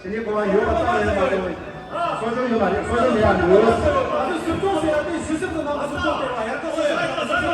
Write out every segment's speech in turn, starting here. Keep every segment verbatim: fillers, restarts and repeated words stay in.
ཕྱི་ནས་གོ་བ་ཡོད་པ་ཙམ་ཡང་མ་གཏོགས། གསོ་སྐྱོང་ཡོད་པ་རེད། གསོ་སྐྱོང་མེད་པ་འདུག་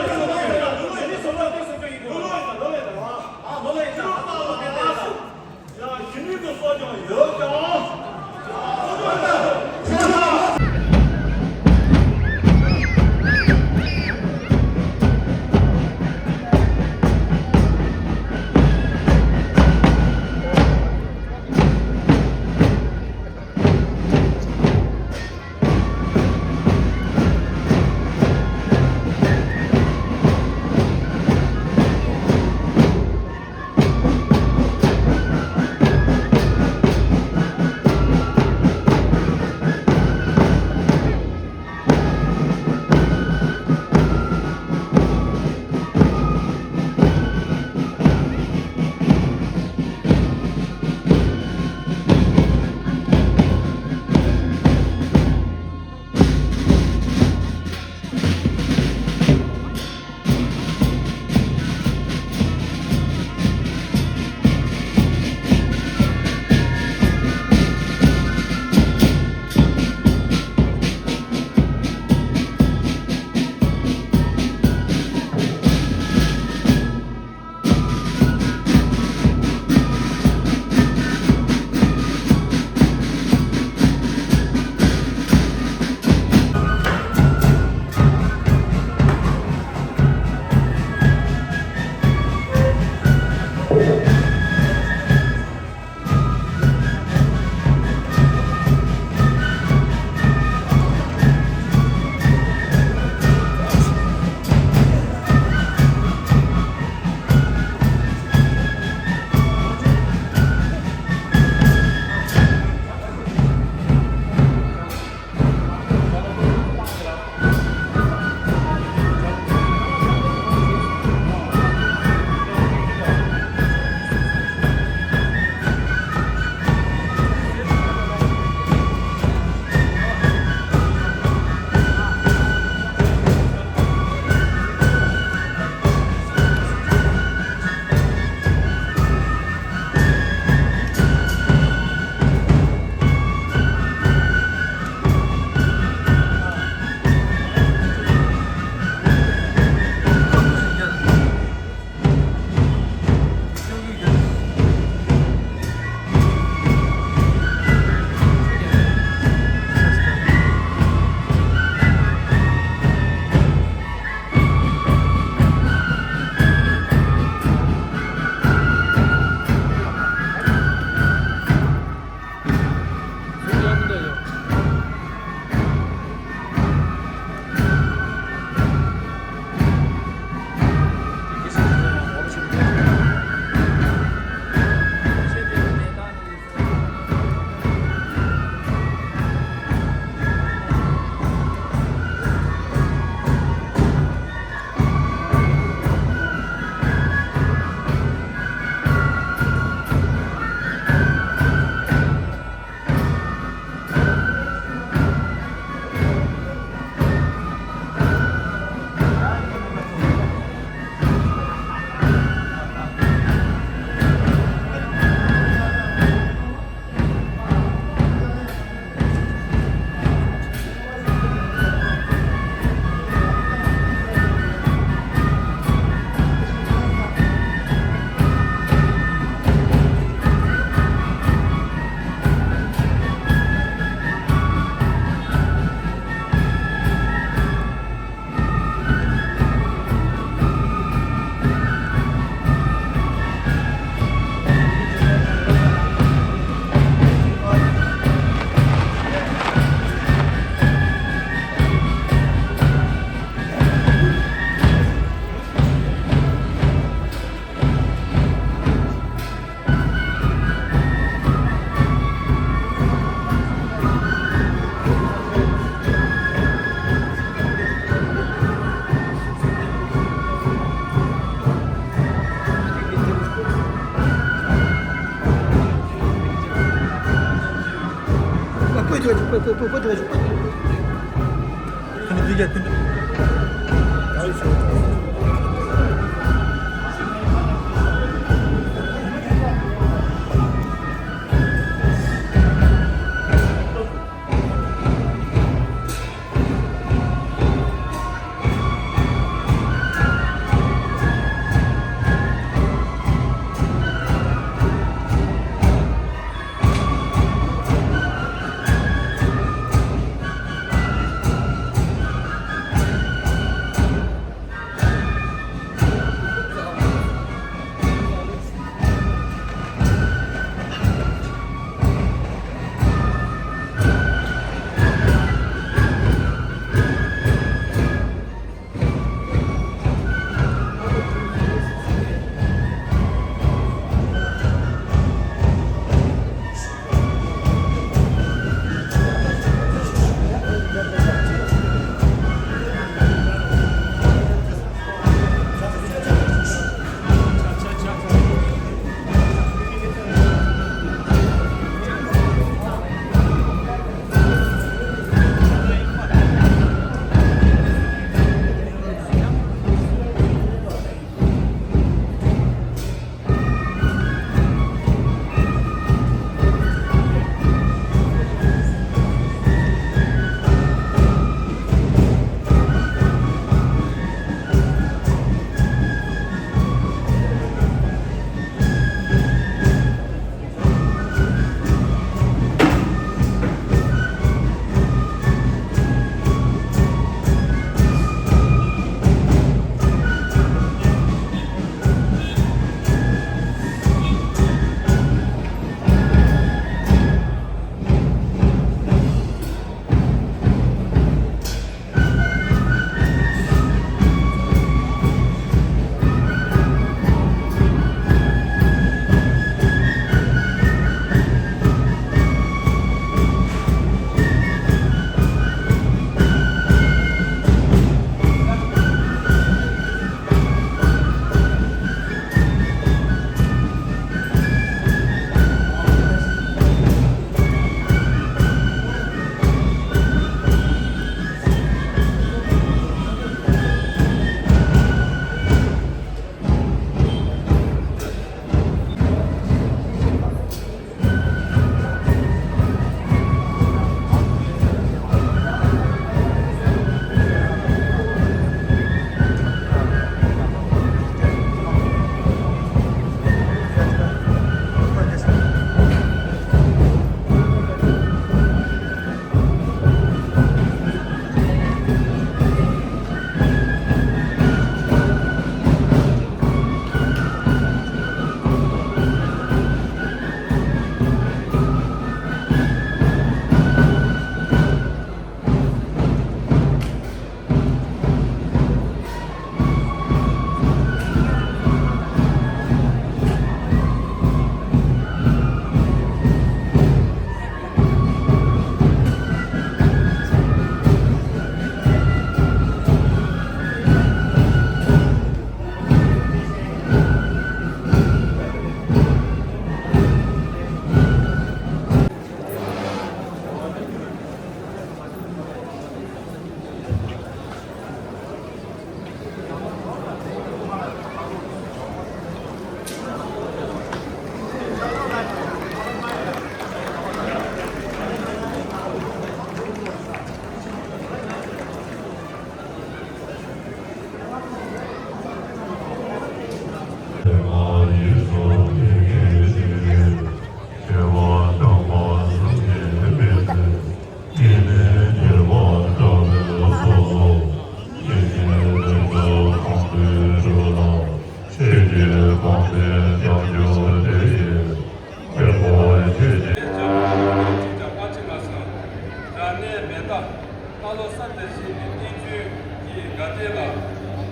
ད་ལོ་གསར་དུ་བཞེངས་པའི་བསྟན་བཅོས་ཀྱི་དགའ་སྟོན་ལ་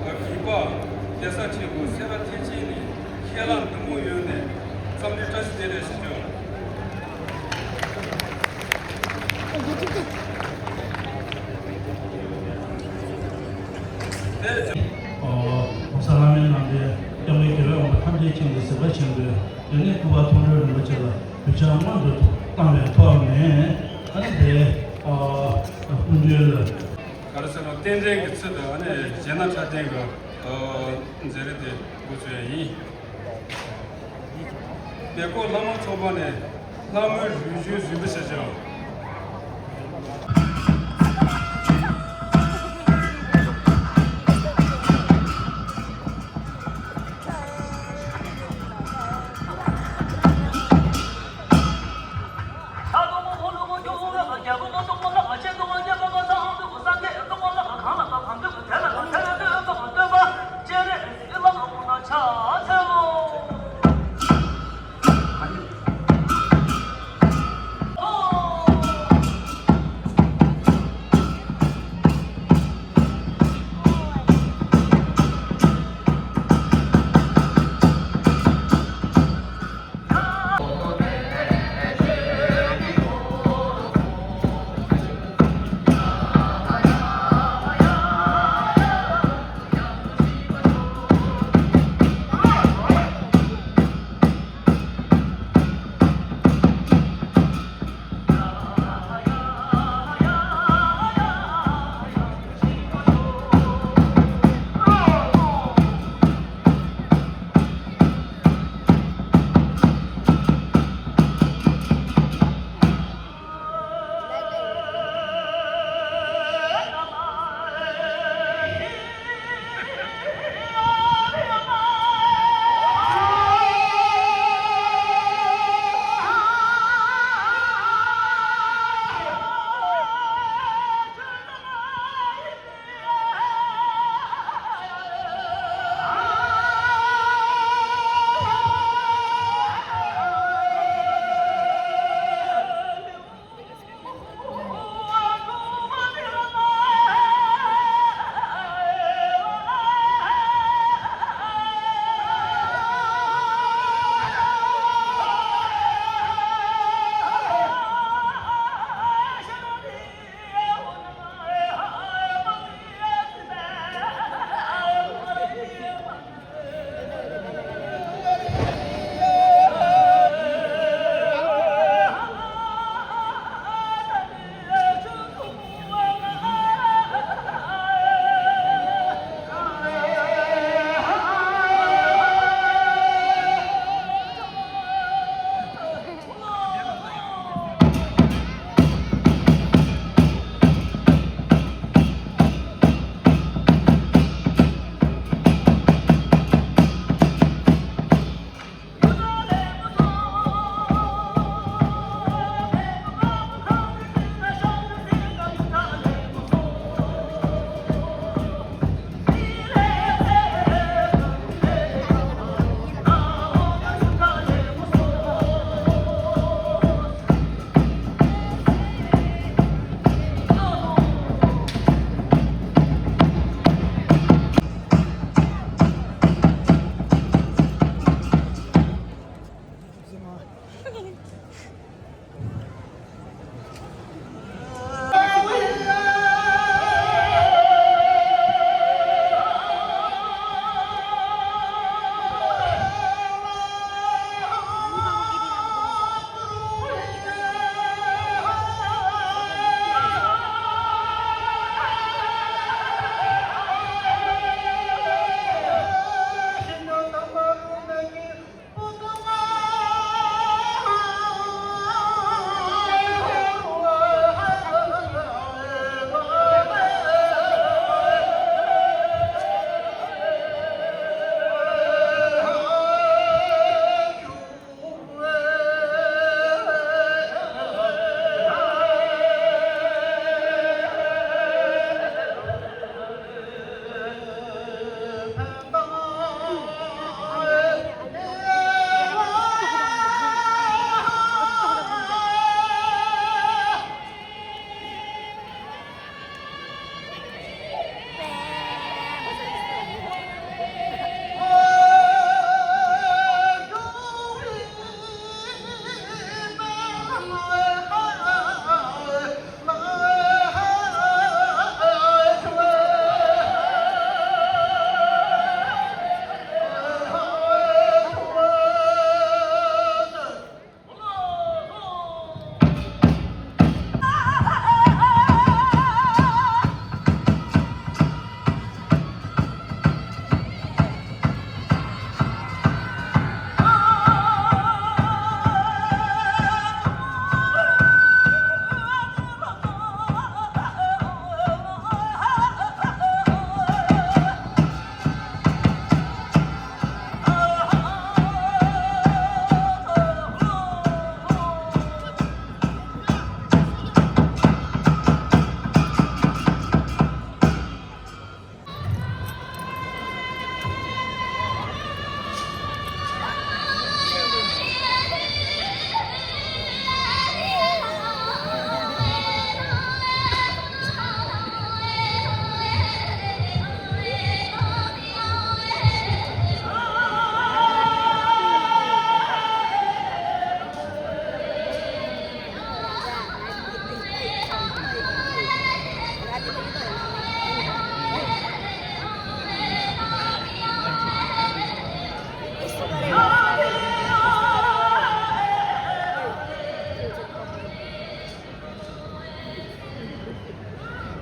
རིག་པ་གེ་སར་ཆེན་པོ་སེ་ར་ཐེག་ཆེན་ནས་ཁས་བླངས་འདི་མོ་ཡོད་ནས་འཚམས་འདྲི་བཀྲ་ཤིས་བདེ་ལེགས་ཞུ་རྒྱུ། དེ་ཨོ་ས་ལ་མེ་ནང་དེ་སྐྱབས་མགོན་རྒྱལ་བའི་དབང་པོ་ཐམས་ཅད་མཁྱེན་པའི་གཟིགས་པ་ཆེན་པོས་དེ་ནས་སྐུ་པར་མཐོང་གྲོལ་རིན་པོ་ཆེ་ལ་གུས་ཕྱག་སྔོན་དུ་བཏང་བའི་ཐོག་ནས། ཨ་ནི་དེ་ཨ་སྐུ་མདུན་ལ། ག་རེ་ཟེར་ན་རྟེན་འབྲེལ་གྱི་ཚུལ་དུ་ཨ་ནི་རྗེས་གནང་འཁྲབ་སྟོན་གྱི་ཨ་མཛད་རིམ་དེ་འགོ་ཚུགས་ཡ་ཡིན། མེ་འཁོར་ལྷ་མོ་ཚོགས་པ་ནས་ལྷ་མོའི་རུས་ཆུང་རུས་པ་ཞེས་བྱ།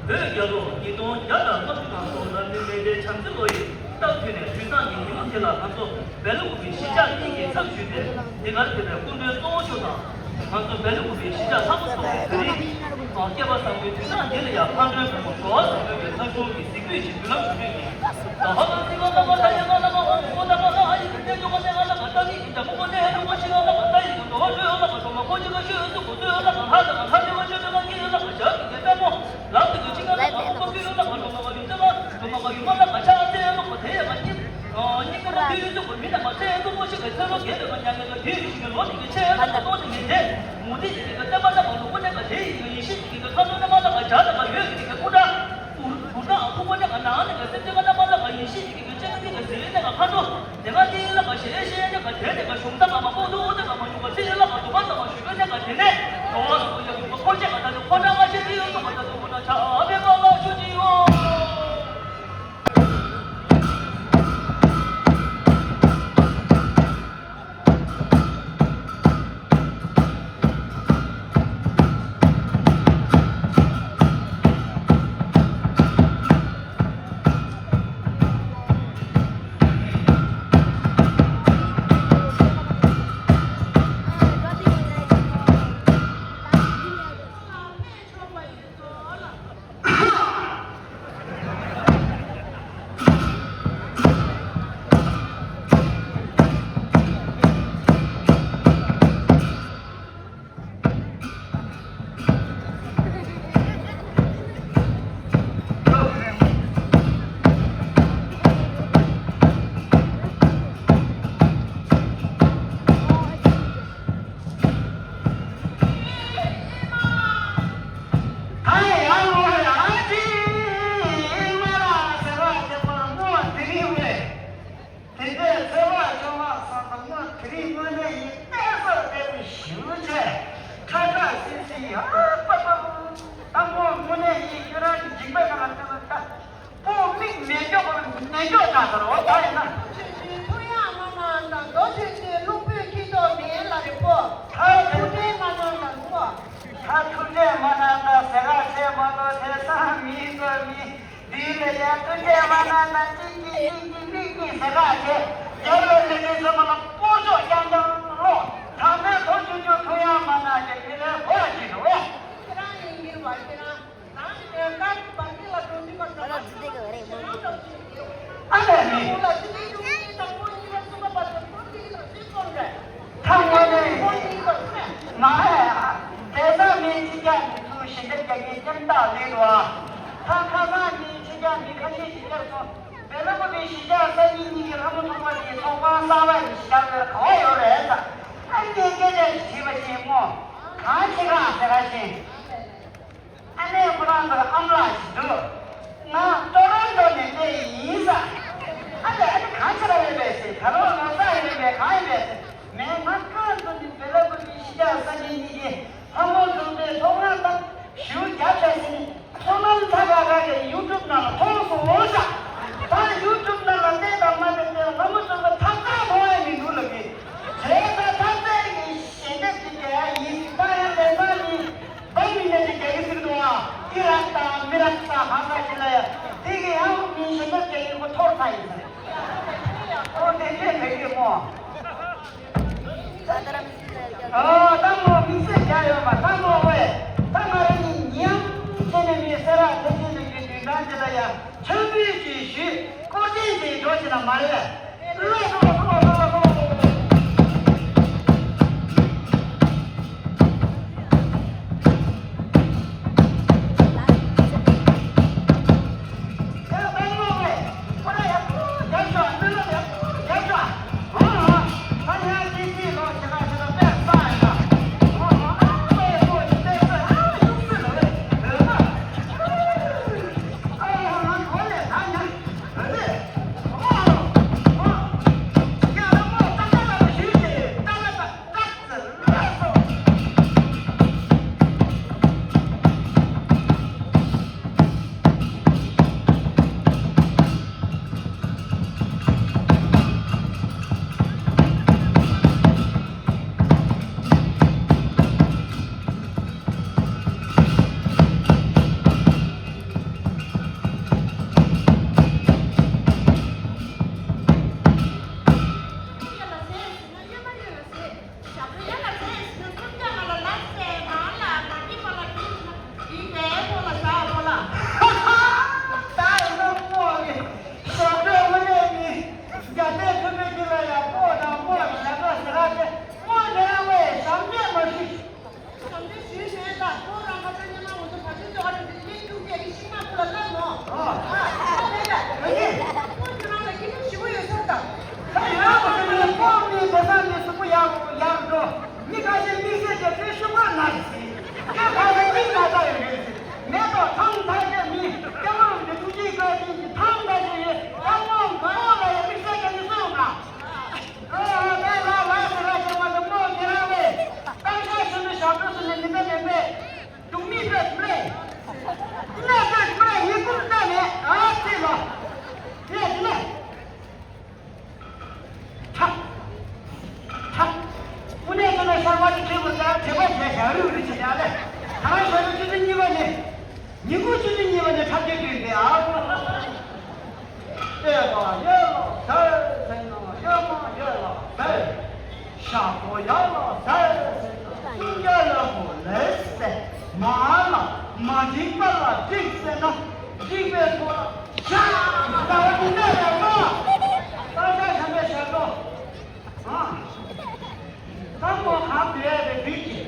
བོད་རྒྱལ་ལོ་ཉིས་སྟོང་བརྒྱ་དང་ལྔ་བཅུ་དང་གསུམ་ལ་ནི་མེ་ཏའི་བྱམས་བརྩེ་ལོ་ཡི་སྟབས་བསྟུན་ནས་དུས་བཟང་གི་ཉིན་མོ་དེ་ལ་ང་ཚོ་སྦེལ་ཀོབ་ཀྱི་གཞིས་ཆགས་གཉིས་ཀྱི་ཚབ་ཞུས་ཏེ་འདི་གར་ཕེབས་པའི་སྐུ་མགྲོན་གཙོ་བོ་མཆོག་དང་། ང་ཚོ་སྦེལ་ཀོབ་ཀྱི་གཞིས་ཆགས་ལྷ་མོ་ཚོགས་པའི་དེ་རིང་སྐྱེས་པ་བཟང་པོའི་དུས་བཟང་འདི་ལ་ཡང་མཁའ་འགྲོའི་བུ་མོ་འགྲོ་བ་བཟང་པོའི་གི་ཐབས་སྐྱོ་གི་གཟིགས་འབུལ་ཞིག་འབུལ་ལམ་ཞུ་རྒྱུ་ཡིན། དེ་འདྲའི་ཚེ་དཔག་བཅོམ་པ་སོགས་དང་སྔོན་དེ་རིང་དངོས་གནས་ཡིན་གཏན་སོགས་དེ་ནི་ཞུ་ཆེ་ཁྲ་ཁྲ་སིལ་སིལ་ཡ་པ་པ་པ་པོ་དངོས་གནས་ཡིན་ཁྱོད་རང་གི་འཇིགས་པའི་ནང་ལ་ལྟ་ན་ད་པོ་མིག་མེ་སྒྱོགས་མེ་སྒྱོགས་ཆགས་ཟེར་བ་ད་ཡིན་ན། ཐུགས་ཡག་མ་གནང་དང་རྡོ་ཆེ་ཆེ་ལུག་པོས་ཁྱི་ཐོག་མེད་ལ་རེ་པོ། ད་ཐུགས་ཁྲལ་མ་གནང་དང་ངོ་། ད་ཐུགས་ཁྲལ་མ་གནང་དང་ཟེར་ག་བྱས་མ་གཏོགས་དེང་སང་མིའི་བཟོ་མི། དེའི་ལས་ཀྱང་ཐུགས་རྗེ་མ་གནང་ན་གཅིག་གིས་གཅིག་གིས་མིག་གིས་ཟེར་ག་བྱས། རྒྱབ་ལ་སླེབས་མཁན་ཚང་མ་ལ་སྤོ་ཤོག་རྐྱང་རྐྱང་སློག་ད་ལྟའི་ཐོག་ཆུང་ཆུང་ཐུགས་ཡག་མ་གནང་བྱས་མི་ལས་འོག་ཅིག་འགྲོ་བས། ཁྱེད་རང་ཡིན་གྱི་རེད་བ། ཁྱེད་རང་རང་གི་ནས་ཀར་བར་ཐིག་ལ་འགྲོ་དུས་ཀ་འགྲོ་མ་ཤེས་ཀྱི་ཞེ་དྲག་འདྲ་བོ་ཞིག་ཡོད། ཨ་ལས་མི། ཁོང་ལ་ཅི་ནས་ཡོང་ངེས་དང་པོ་གཉིས་པ་གསུམ་པ་བར་དུ་འགྲོ་དུས་ཀ་ཚུལ་ཚོར་རེད། ཐང་ངོ་ནས་ཁོང་གཉིས་པ་སུ་རེད། མ་ཧེ། དེ་ས་མི་གཅིག་ཀྱང་མི་ཐུག་ཞིང་སྡེབ་རྒྱག་མཁན་སྐྱེམས་ཐག་ལེགས་འདུག་ཨ། ཐང་ཁ་སང་ཉིན་ཕྱི་རྒྱལ་མི་ཁ་ཤས་ཤིག་བཅར་སོང་། བེ་ལ་ཀོ་པའི་གཞིས་ཆགས་གསར་རྙིང་གཉིས་ཀྱི་ལྷ་མོ་ཚོགས་པ་དེའི་ཚོགས་ཁང་གསར་པ་ཡི་གཞིས་ཆགས་དེར་ག་བ་ཡོད་རེད་ཟེར། ཨ་ནི་སྐད་ཆ་ཞིག་དྲིས་པ་ཞིག་སྔོ། གང་བྱེད་ག་ཟེར་ག་ཞིང་། ཨ་ནེ་ཁོ་རང་ཚོར་ཨམ་ལགས་ཤིག་འདུག་ང་ཊོ་རོན་ཊོ་ནས་སླེབས་ཡིན་ས། ཨ་ལས་ཨ་ནི་གང་བྱེད་པ་ཡོད་པས་ཟེར། ད་རོགས་ལོ་གསར་ཡོད་པས་གང་ཡིན་པས་ཟེར། མེད་ང་ཁ་འདུག་ནི་བེ་ལ་ཀུ་ནི་གཞིས་ཆགས་ས་ཆེན་གཉིས་ཀྱི་ལྷ་མོ་ཚོགས་པའི་ཚོགས་ཁང་དང་ཞུ་རྒྱབ་བྱས་ཟིན། ཚོགས་ལམ་ཚ་ཁ་ཁ་གི་ཡུ་ཊུབ་ནང་ལ་མཐོང་སོང་ཤག་ད་ཡུ་ཊུབ་ནང་ལ་བལྟས་དང་མ་བལྟས་བལྟས་ལྷ་མོ་ཚོགས་པ་ཐབ་ཚང་མཐོང་ཡ་མི་འདུག་ལབ་ཀྱི། བྱས་ཙང་ཐབ་ཚང་གི་ཞལ་འདེབས་ཀྱི་རྒྱལ་ཡ་ཡིན་ཟིག་ད་ཡང་ལས་ས་ནི། བ་མི་ནས་ཀྱི་རྒྱ་ཡིག་ཟིག་འདུག་ཨ། ཨི་རག་དང་མི་རག་དང་ཧ་ས་ཅི་ལ་ཡ། དེ་གི་ཡང་མི་ཞེ་ན་རྒྱ་ཡིག་པོ་ཐོར་ཚ་ཡིན་ཟེར། ཨོ་དེ་ལས་དེ་གི་མོ། ཨོ་ཏང་མོ་མི་སེར་རྒྱ་ཡོད་མ་ཏང་མོ་ཝེ། ཏང་ང་རེ་ནི་ཉམས་ཆེ་ནས་མི་སེར་ར་དེ་ཅི་ནས་ཀྱི་དུས་དང་ཅི་ལ་ཡ། ཆོས་འབུལ་གྱིས་ཞུས་སྐོར་ཆེན་གྱིས་འགྲོ་ཅི་ན་མ་རེད། ཡར་ལ་ཟེར་ཟེར་ན་སུམ་བརྒྱ་ལ་གོ་ལེ་ཟེར། མར་ལ་མ་འཇིགས་པ་ལ་འཇིགས་ཟེར་ན་འཇིགས་པའི་ཐོག་ལ་ཤ་ཟ་བ་འདི་འདྲ་ཡོད་མ། ད་ཆ་ཤ་མེད་ཤ་ཏོ། ཨ། ད་མོ་ག་བེ་བེ་བེ་ཀྱི།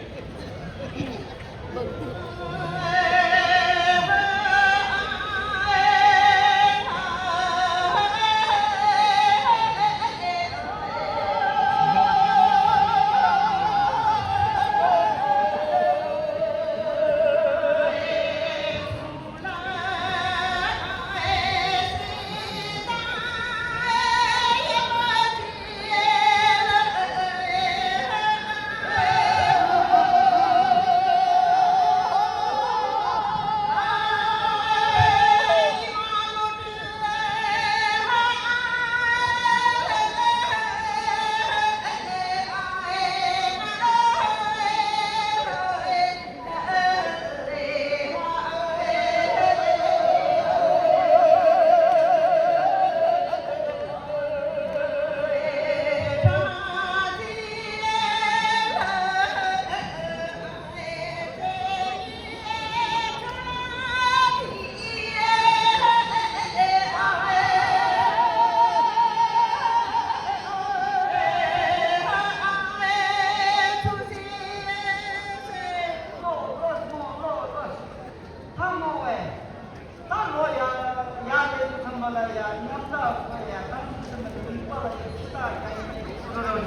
ད་ལོ་ཡ་ཡ་ལས་དུ་ཐམ་པ་ལ་ཡ་མཉམ་བརྟག་དགོས་ཡ། ད་ཐུགས་སེམས་ལ་ནུས་པ་ལ་ཡ་ཕྱི་ཐག་རྒྱ་ཡིན་ཞུ་རོགས་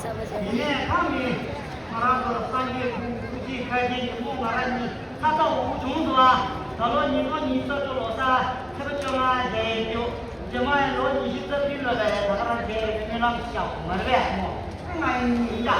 ཞུ་ལ། ཡིན་ནའི་ཁ་མི་ང་རང་ཚོ་སངས་རྒྱས་ཀུན་ཐུགས་རྗེ་ཁ་རྗེ་ཉིན་མོ་ང་རང་གཉིས་ཁ་ཐག་འུ་བྱུང་འདུག་ཨ། ད་ལོ་ཉིས་སྟོང་ཉི་ཤུ་རྩ་དྲུག་ལོ་གསར་ཚེས་པ་བཅོ་ལྔ་རེད་འདུག་རྗེས་མ་ཡང་ལོ་ཉི་ཤུ་རྩ་བདུན་ལོ་ལ་ཡ་ད་ག་རང་རེད་སྨོན་ལམ་ཞིག་བཞག་མ་རེད་པས་སྨོ། ང་ཡིན་ཡིན་ད།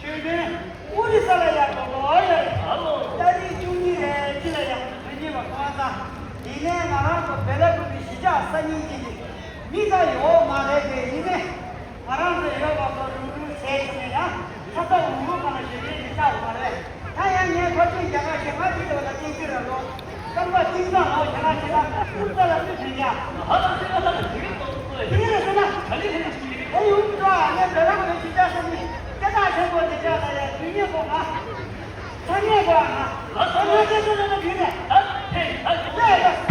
ཞུས་ཏེ། ཨོ་རི་ས་ལ་ཡག་པོ་ཡོད་རེད། ཏ་རིག་བཅུ་གཉིས་རེད། ཅི་ལ་ཡག་པོ་དོན་གཉིས་པ་གང་ས། དེ་ནས་ང་རང་ཚོ་བེ་ལ་རུ་པི་གཞིས་ཆགས་གསར་རྙིང་གཅིག་གི་མི་ད་ཡོད་མ་རེད་དེ། ཡིན་ནའི་ང་རང་ཚོ་ཡོད་པ་ཚོ་རུ་རུ་བྱས་ཕྱིན་ནས་ཡང་ཁ་ཚ་འུར་འུར་གང་ལ་ཞུ་རྒྱུ་ཡིན་ཆགས་ཡོད་མ་རེད། ད་ཡང་ངས་ཕར་ཕྱིན་རྒྱ་གར་ཞེ་མ་ཅིག་ལ་བསྟན་རྒྱུ་ར་ལོ། རྐང་པ་གཅིག་ཙམ་ལ་ཞེ་མ་ཅིག་ལ་ཀུར་ཙམ་ལ་ཀུར་བྱེད་ཡ། ཧ་ལ་སེ་ལ་ལ་ལ་དེ་རིང་ཏོག་ཏོག་དེ་ཡིན་ཟེར་ན། ག་ལེ་ལེ་ཞིག་རེད། ཨེ་ཡོང་ཙང་ངས་བེ་ལ་གི་ཞིག་ཅག་ཟེར་ནི། སྐད་གྲགས་ཆེན་པོ་དེ་ཅག་ལ་ཡ་དུས་ངན་པོ་ང་། ཚ་ངན་པོ་ང་། ལ་ས་ལ་ཅེ་ཅེ་ལ་ལ་དུས་ནས། ད་ཧེ་ད་ཡོང་ཡ་ཡ།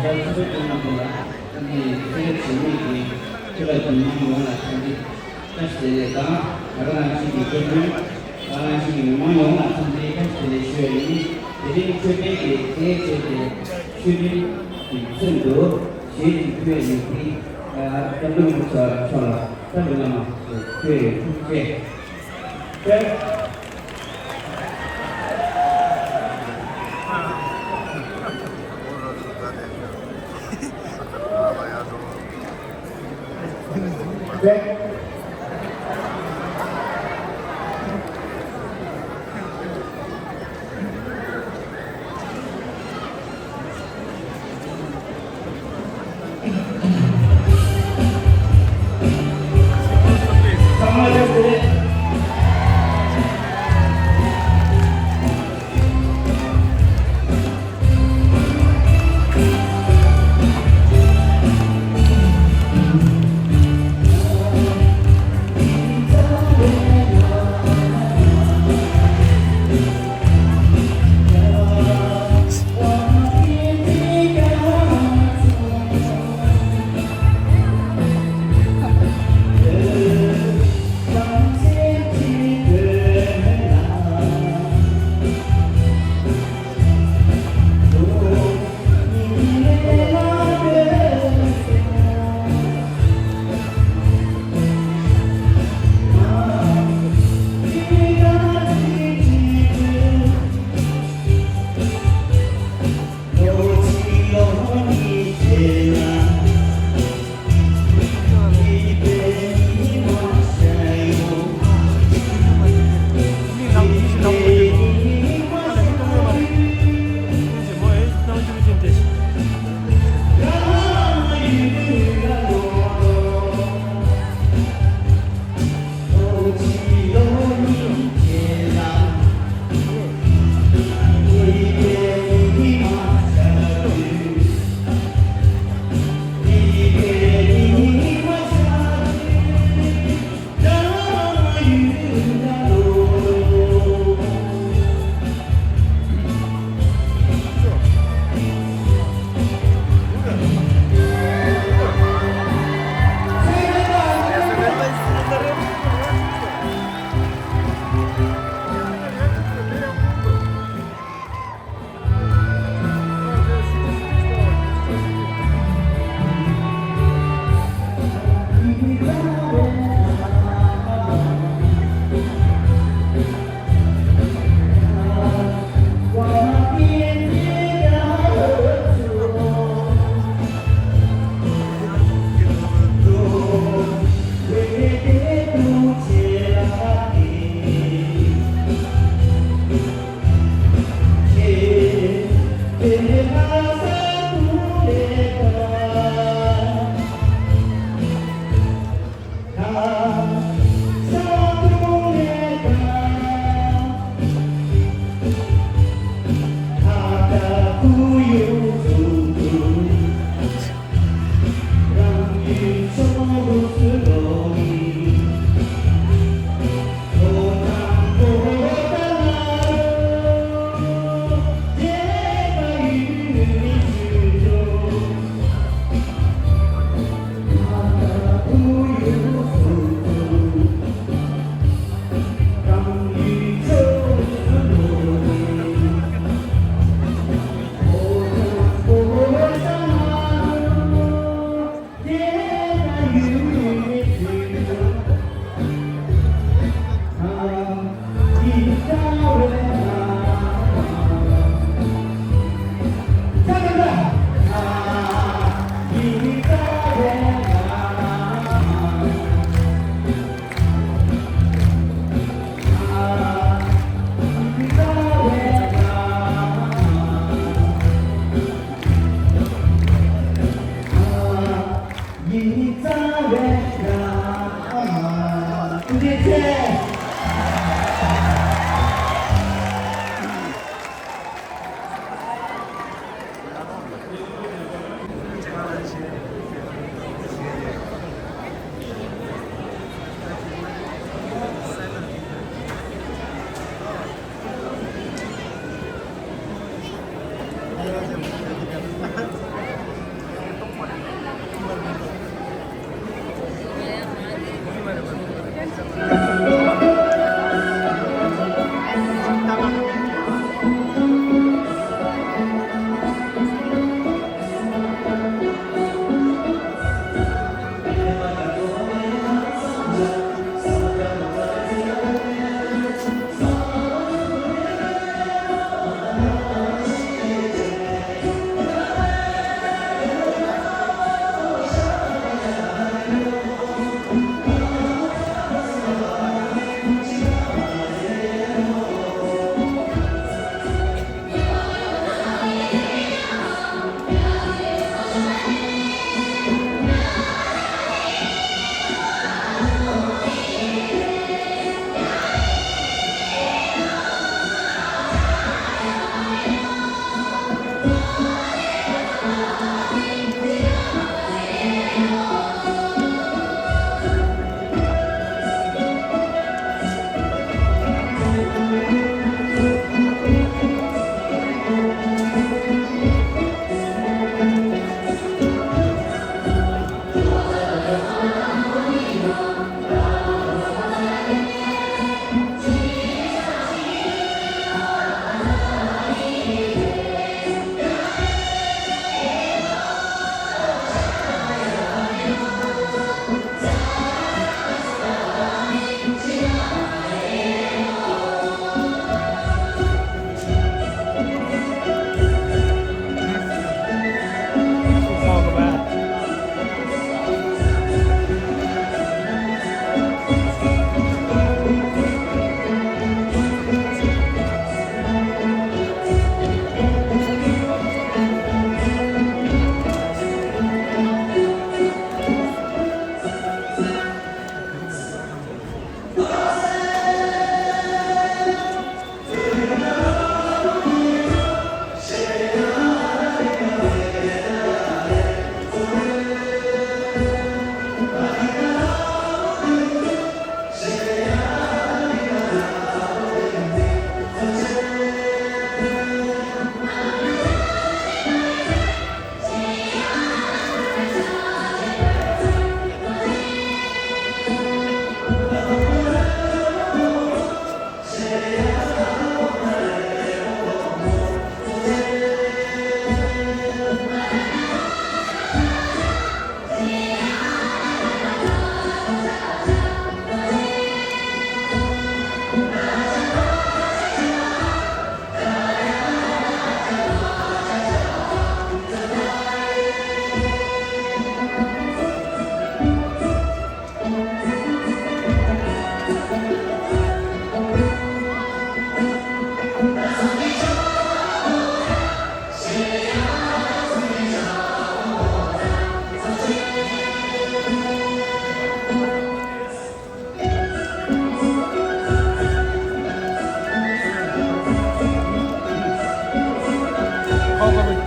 ད་ཆུ་ཚོད་བདུན་ལ་འདུག་ལ། ཨ་ནི་ཚེ་རབས་ཞིག་མེད་ཀྱི་ཁྱེད་ལ་མི་མང་ཡོངས་ལ་འཚམས་འདྲི་བཀྲ་ཤིས་བདེ་ལེགས་དང་། ད་ག་ནང་བཞིན་གྱི་སྐུ་མགྲོན། ད་ག་ནང་བཞིན་གྱི་མི་མང་ཡོངས་ལ་འཚམས་འདྲི་བཀྲ་ཤིས་བདེ་ལེགས་ཞུ་བ་ཡིན། དེ་རིང་མཆོད་རྟེན་གྱི་རྟེན་བྱེད་དེ་མཆོད་རྟེན་གྱི་ཚུལ་དུ་ཞལ་གྱིས་ཕུལ་བའི་ཡོད་ཚུལ་སྐྱབས་མགོན་རིན་པོ་ཆེ་མཆོག་ལ་སྐྱབས་མགོན་བླ་མ་ཞེས་ཕུལ་བའི་ཐུགས་རྗེ་ཆེ།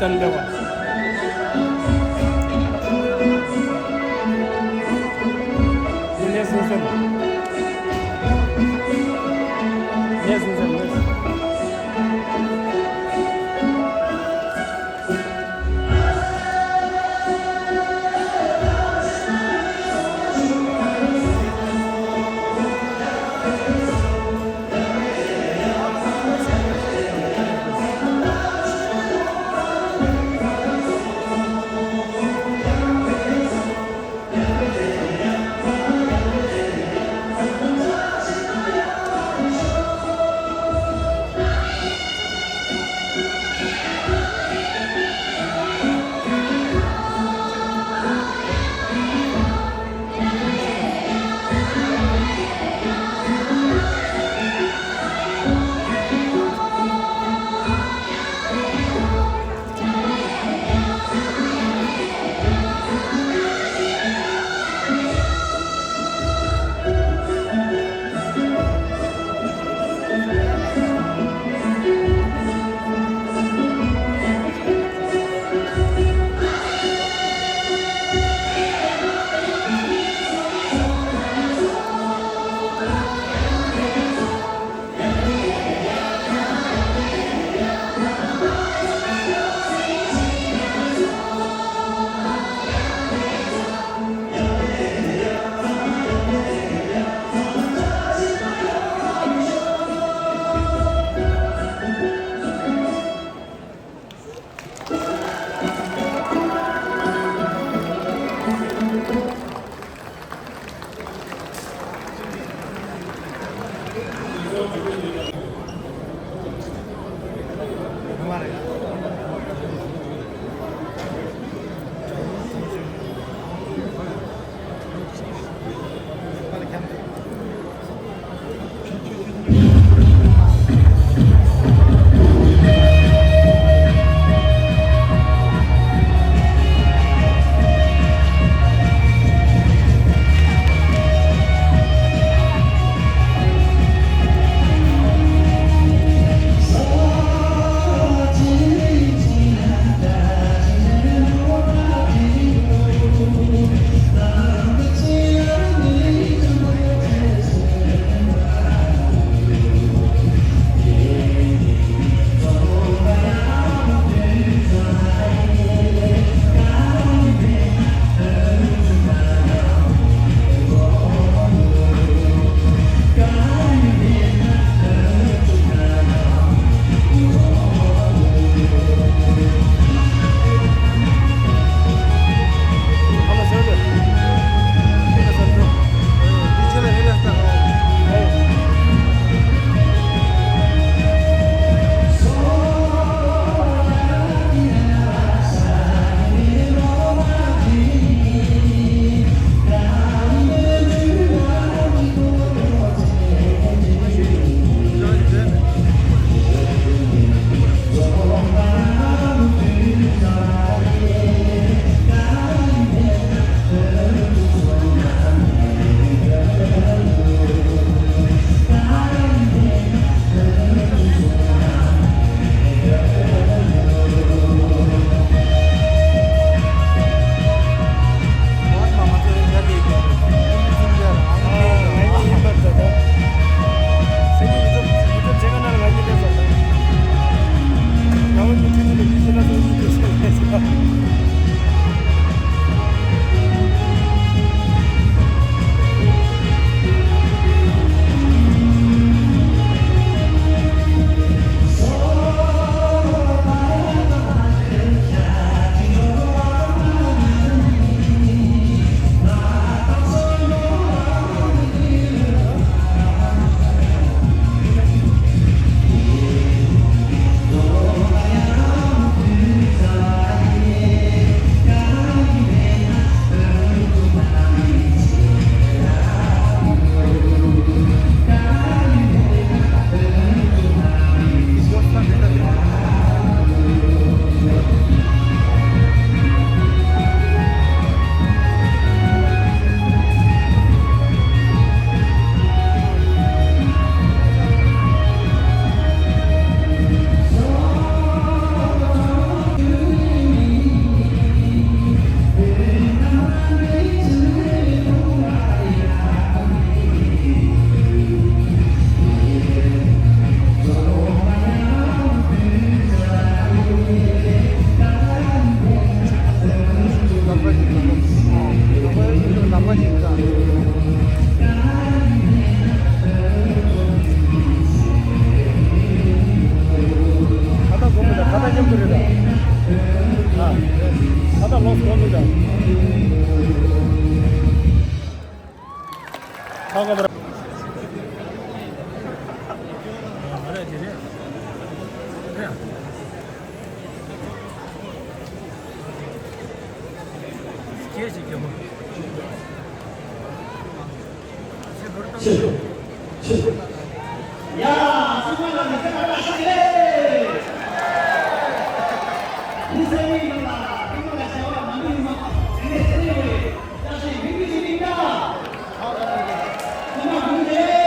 ལེ་བ། ལེ་སུན་སན། ལེ་སུན་སན། ལེ། ཆེ། ཆེ། ཡ། སྲུང་མ་ལ་མི་ཚེ་ཁ་ཁ་ཤག་ལེ། མི་སེར་མི་ཡོངས་ལ་སྲུང་མ་ལ་བྱ་བ་མ་འདུག་ཡོང་མ་དེ་ནས་དེ་ནས་ཡོད་རེད། བཀྲ་ཤིས་མི་འདུག་ཅིག་གླིང་ཐ། ཚང་མ་གུས་བྱེད།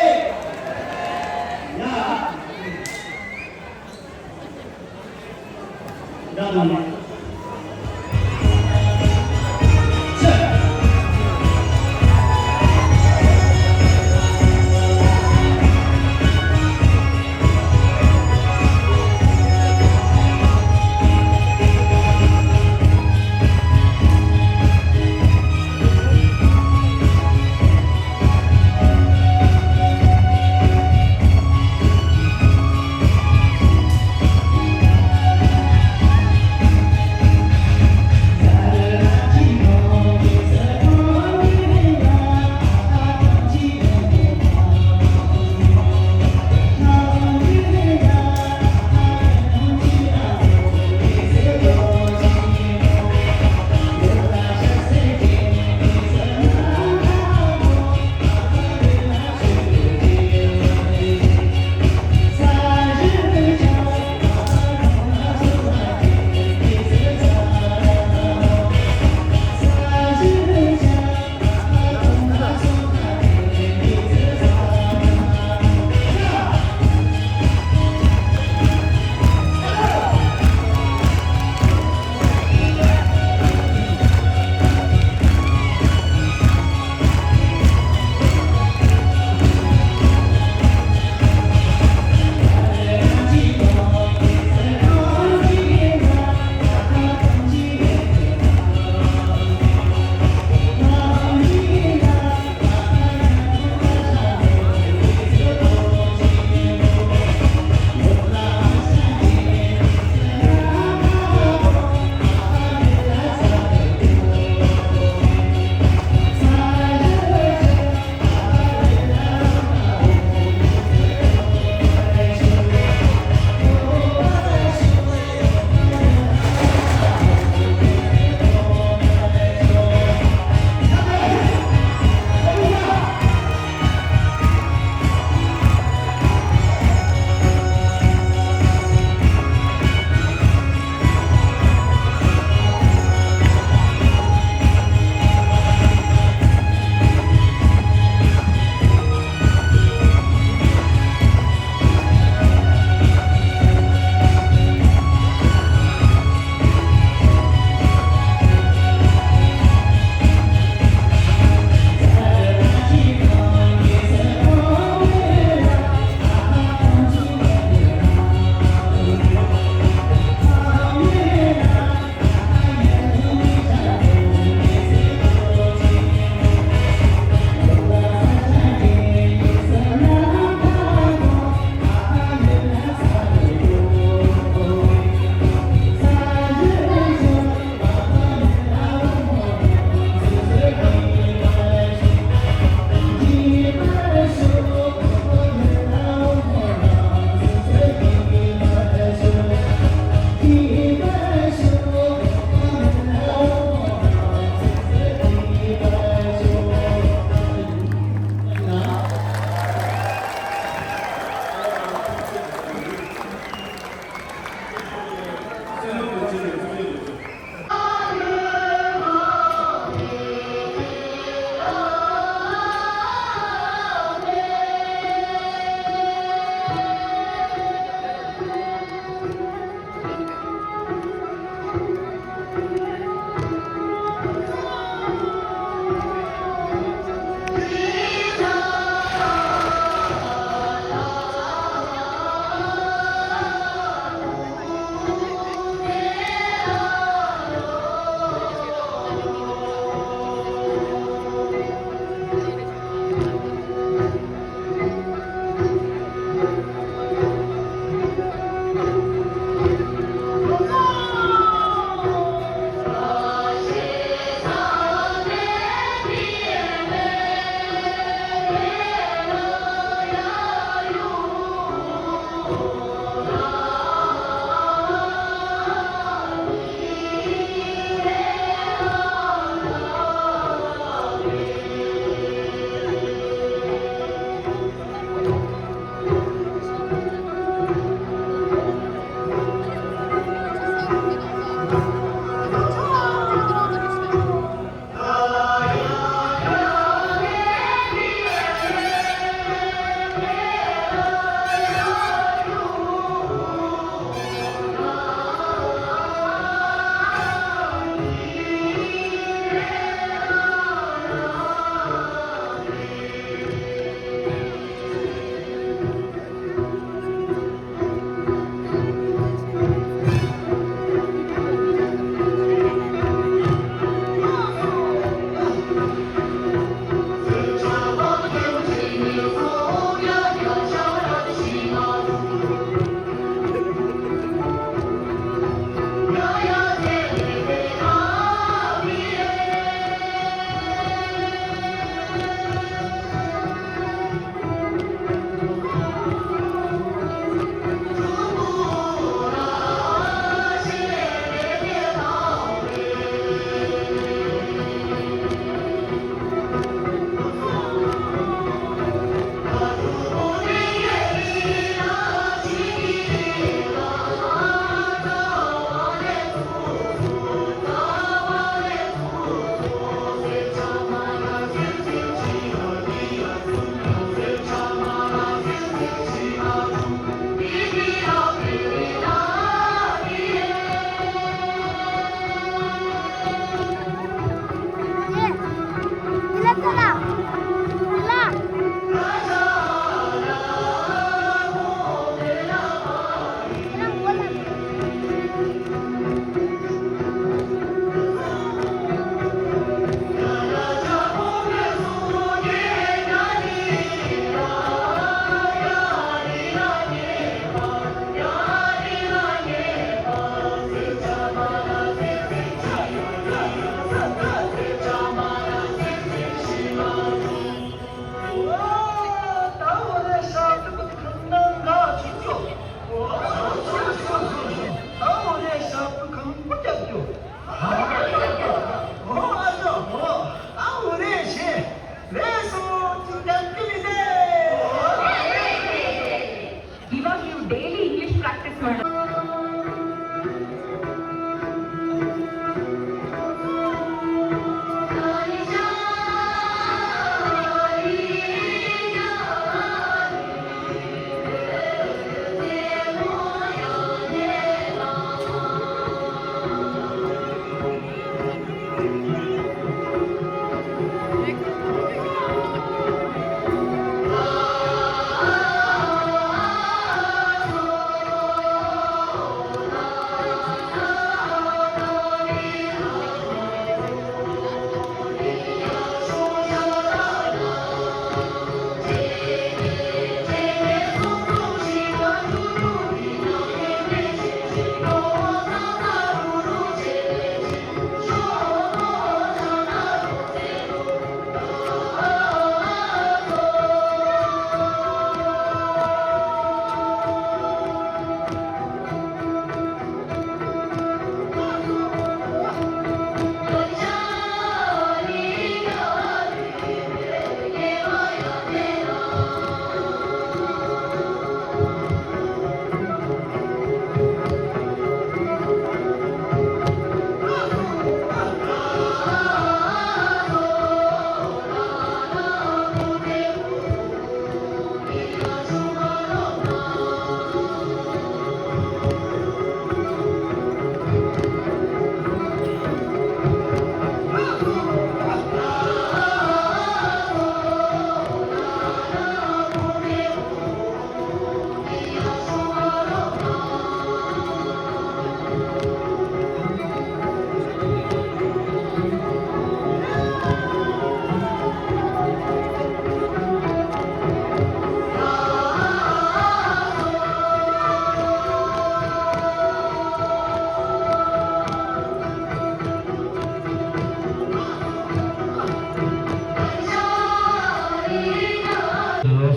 ཡ།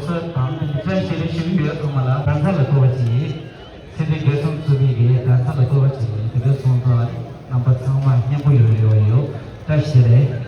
ས་དང་དེ་བཀྲ་ཤིས་བདེ་ལེགས་ཞུ་གི་ཡོད། ཚང་མ་ལ་གདན་ས་ལ་གཏོགས་པ་ཅིག་ཡིན། ཚེ་འདས་དགེ་གསུམ་གཙོས་པའི་གི་གདན་ས་ལ་གཏོགས་པ་ཅིག་ཡིན། དེ་འདྲ་སོང་ཙང་རྣམ་པ་ཚང་མ་སྙན་པོ་ཡོད་ཡོད་ཡོད། བཀྲ་ཤིས་བདེ་ལེགས།